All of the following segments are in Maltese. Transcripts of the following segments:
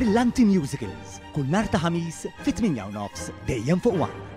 Brillanti Musicals, kull nhar ta' Ħamis fit-8:30 dejjem fuq One.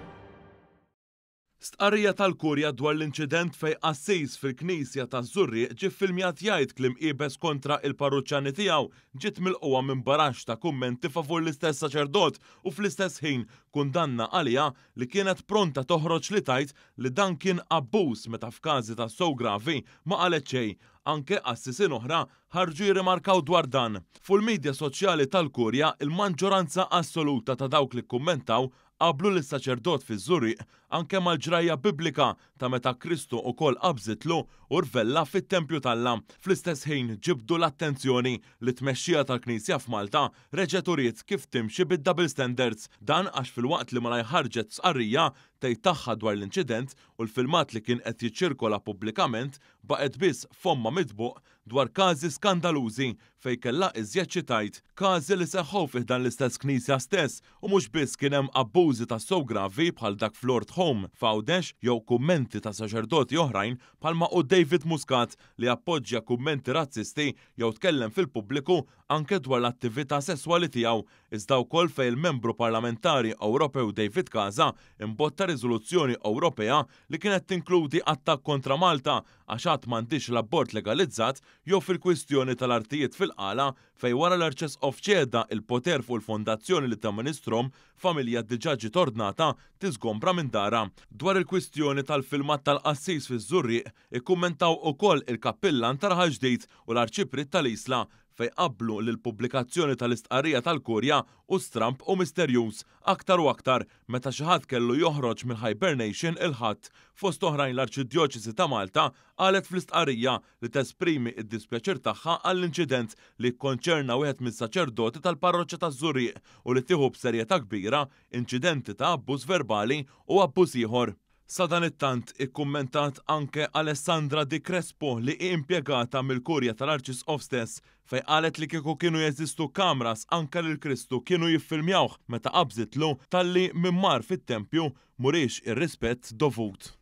Stqarrija tal-Kurja dwar l-inċident fejn qassis fil-knisja taż-Żurrieq ġie ffilmjat jgħid kliem iebes kontra il-parruċċani tiegħu ġiet milqugħa minn baraxx ta' kummenti favur l-istess saċerdot u fl-istess ħin kundanna għaliha li kienet pronta toħroġ li tgħid li dan kien abbuż meta f'każi tassew gravi ma qalet xejn. Anke qassisin oħra ħarġu jirrimarkaw dwar dan. Fuq il-midja soċjali tal-Kurja, il-manġġoranza assoluta ta' dawk li kkummentaw qablu lis-saċerdot fiż-Żurrieq anke mal-ġrajja Biblika ta' meta Kristu ukoll qabżitlu u rvella fit-tempju t'Alla. Fl-istess ħin ġibdu l-attenzjoni li t-tmexxija tal-Knisja f'Malta reġgħet uriet kif timxi bid-double standards. Dan għax filwaqt li malajr ħarġet stqarrija tgħid tagħha dwar l-inċident u l-filmat li kien qed jiċċirkola pubblikament baqgħet biss fommha mitbuq dwar każi skandalużi fejn kellha iżjed xi tgħid. Każi li seħħew fi ħdan l-istess knisja stess u mhux biss kien hemm abbużi tassew gravi bħal dak f'Lord Home f'Għawdex jew kummenti ta' saċerdoti oħrajn bħalma hu David Muscat li appoġġja kummenti razzisti jew tkellem fil-pubbliku anke dwar l-attività sesswali tiegħu iżda wkoll fejn il-Membru Parlamentari Ewropew David Casa imbotta riżoluzzjoni Ewropea li kienet tinkludi attakk kontra Malta għax għad m'għandhiex l-abort legalizzat jew fil-kwistjoni tal-artijiet fil-Qala fejn wara l-Arċesqof ċeda il-poter fuq il-fondazzjoni li tamministrhom familja diġà ġiet ordnata tiżgombra minn darha. Dwar il-kwistjoni tal-filmat tal-qassis fiż-Żurrieq ikkummentaw ukoll il-Kappillan ta' Raħal Ġdid u l-Arċipriet tal-Isla fejn qablu li l-pubblikazzjoni tal-istqarrija tal-Kurja hu stramb u misterjuż aktar u aktar meta xi ħadd kellu joħroġ mill-hibernation il-Ħadd. Fost oħrajn l-Arċidjoċesi ta' Malta qalet fl-istqarrija li tesprimi d-dispjaċir tagħha għall-inċident li kkonċerna wieħed mis-saċerdoti tal-parroċċa taż-Żurrieq u li tieħu b'serjetà kbira inċidenti ta' abbuż verbali u abbuż ieħor. Sadanittant, ikkummentat anke Alessandra Di Crespo li hi impjegata mill-Kurja tal-Arċisqof stess fejn qalet li kieku kienu jeżistu kameras anke lil Kristu kienu jiffilmjawh meta qabżitlu talli min mar fit-tempju m'uriex ir-rispett dovut.